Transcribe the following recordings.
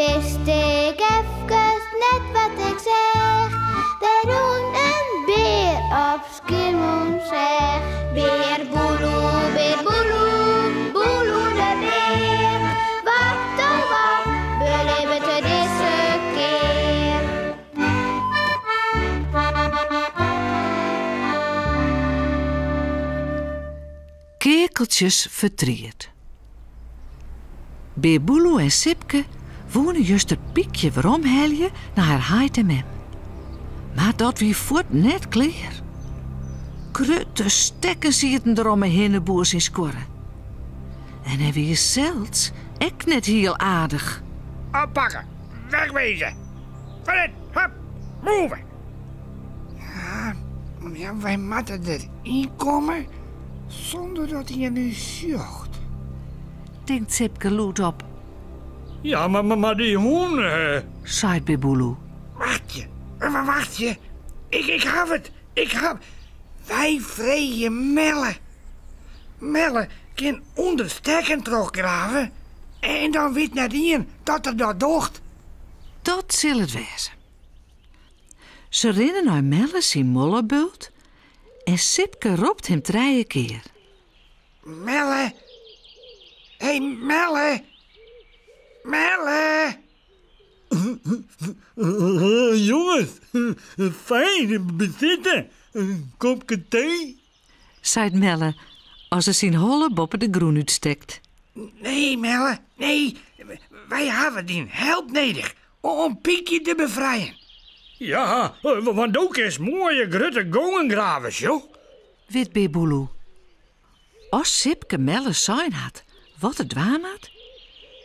Wist ik efkes net wat ik seach. Der rûn in bear op Skiermûntseach. Bear Boeloe, bear Boeloe, Boeloe de bear. Wat oh wat belibbet er dizze kear? Keakeltsjes fertriet. Bear Boeloe en Sipke woene juster Pykje weromhelje nei har heit en mem. Mar dat wie fuort net klear. Grutte stekken sieten der om 'e hinneboer syn skuorre. En hy wie sels ek net hiel aardich. Oppakke, wegwezen! Vooruit, hup, move! Ja, ja, wy moatte der ynkomme sûnder dat ien ús sjocht. Tinkt Sipke lûdop. Ja, mar, mar, mar dy hûn. Seit Bear Boeloe. Wachtsje, wachtsje. Ik, ik haw it, ik haw. Wy freegje Melle. Melle kin ûnder stekken trochgrave en dan wit net ien dat er dat docht. Dat sil it wêze. Se rinne nei Melle syn mollebult en Sipke ropt him trije kear. Melle! Hé, Melle! Melle! Jonges, fijn besite. In kopke tee? Seit Melle as er syn holle boppe de grûn útstekt. Nee, Melle, nee. Wy hawwe dyn help nedich om Pykje te befrijen. Ja, want do kinst moaie grutte gongen grave, sjoch. Wit Bear Boeloe. As Sipke Melle sein hat wat er dwaan moat,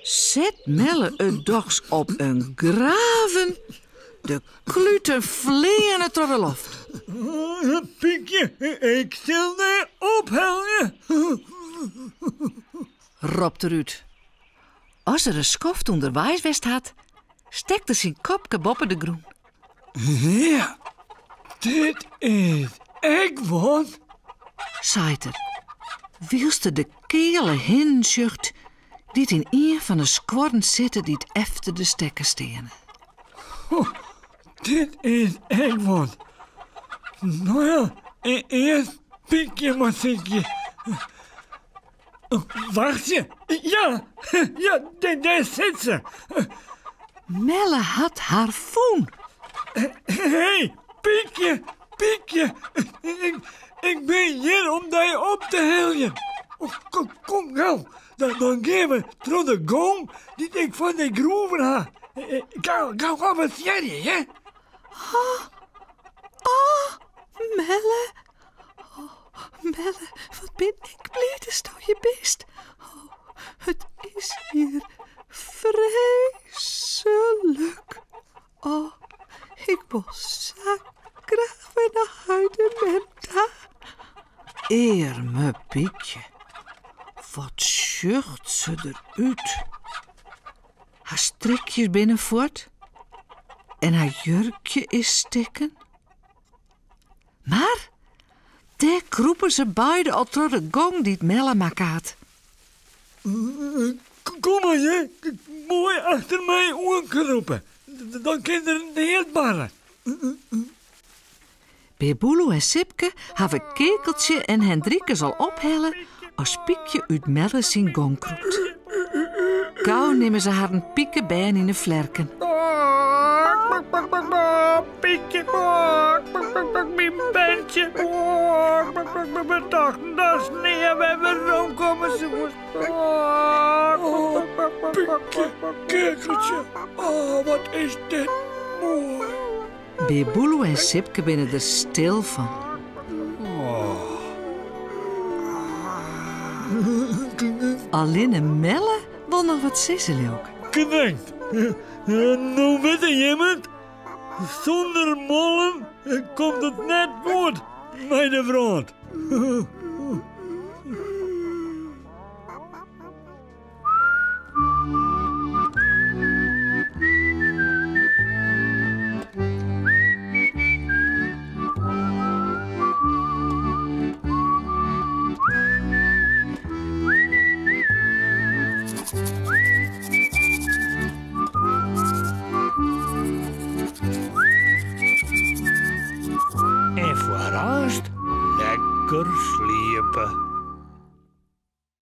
set Melle it dochs op in graven. De kluten fleane troch de loft. Pykje, ik sil dy ophelje! Ropt er út. As er in skoft ûnderweis west hat, stekt er syn kopke boppe de grûn. Ja, dit is ek wat, seit er, wylst er de keale hinnen sjocht dy't yn ien fan 'e skuorren sitte dy't efter de stekken steane. Dit is ek wat. No ja, earst Pykje mar sykje. Wachtsje, ja, ja, dêr sit se. Melle hat har fûn. Hé, Pykje, Pykje, ik bin hjir om dy op te heljen. Kom, kom gau, dan gean we troch de gong dy't ik foar dy groeven ha. Gau, gau avansearje, hè? Oh, oh, Melle. Oh, Melle, wat bin ik bliid datsto hjir bist. Oh, it is hjir freeslik. Oh, ik wol sa graach wer nei heit en mem ta. Earme Pykje, wat sjocht se derút. Har strikjes binne fuort en har jurkje is stikken. Mar dêr krûpe se beide al troch de gong dy't Melle makke hat. Kom mar hear, moai achter my oankrûpe. Dan kin der neat barre. Bear Boeloe en Sipke hawwe Keakeltsje en Hendrikus al ophelle as Pykje út Melle syn gong krûpt. Gau nimme se harren pikebern yn 'e flerken. Pykje, myn berntsje. We tochten datst nea wer weromkomme soest. Pykje, Keakeltsje, oh, wat is dit moai. Bear Boeloe en Sipke binne der stil fan. Allinne Melle wol noch wat sizze, leau 'k. Bedankt. No witte jimme it, sûnder mollen komt it net goed mei de wrâld. Kinst lekker sliepe.